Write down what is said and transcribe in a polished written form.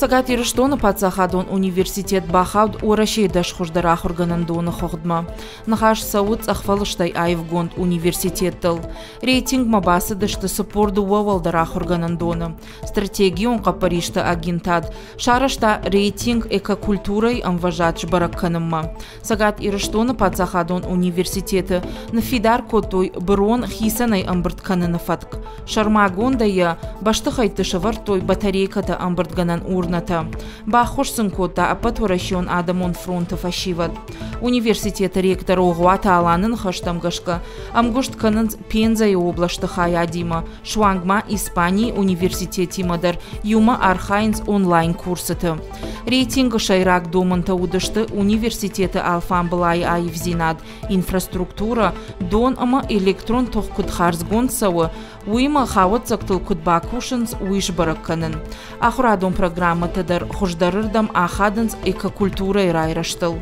Цӕгат Ирыстоны паддзахадон университет бахауд Уӕрӕсейы дӕсхуыздӕр ахуыргӕнӕндоны хыгъдмӕ. Ныхас цӕуы цъӕхфӕлыстӕй аивгонд университеттыл. Рейтингмӕ бацыдысты 42 уӕлдӕр ахуыргӕнӕндоны. Стратегион хъӕппӕристы агентад сарӕзта рейтинг экокультурӕйы ӕмвӕзад сбӕрӕг кӕнынмӕ. Цӕгат Ирыстоны паддзахадон университеты ныффидар кодтой бырон хицӕнӕй ӕмбырд кӕныны фӕтк. Сӕрмагондӕй йӕ бӕстыхӕйтты сӕвӕрдтой батарейкӕтӕ ӕмбырдгӕнӕн урнӕтӕ. Баххуыс сын кодта Ӕппӕтуӕрӕсеон адӕмон фронты фӕсивӕд. Университеты ректор Огъуаты Аланы ныхӕстӕм гӕсгӕ, ӕмгуыст кӕнынц Пензӕйы областы хайадимӕ, суанг ма Испанийы университетимӕ дӕр иумӕ архайынц онлайн-курсыты. Рейтингы сӕйраг домӕнтӕ уыдысты университеты алфамбылайы аивдзинад, инфраструктурӕ, дон ӕмӕ электрон тох куыд хардзгонд цӕуы, уыимӕ хауӕццӕгтыл куыд бакусынц, уый сбӕрӕг кӕнын. Ахуырадон программӕтӕ дӕр хуыздӕрырдӕм ахадынц экокультурӕйы райрӕзтыл.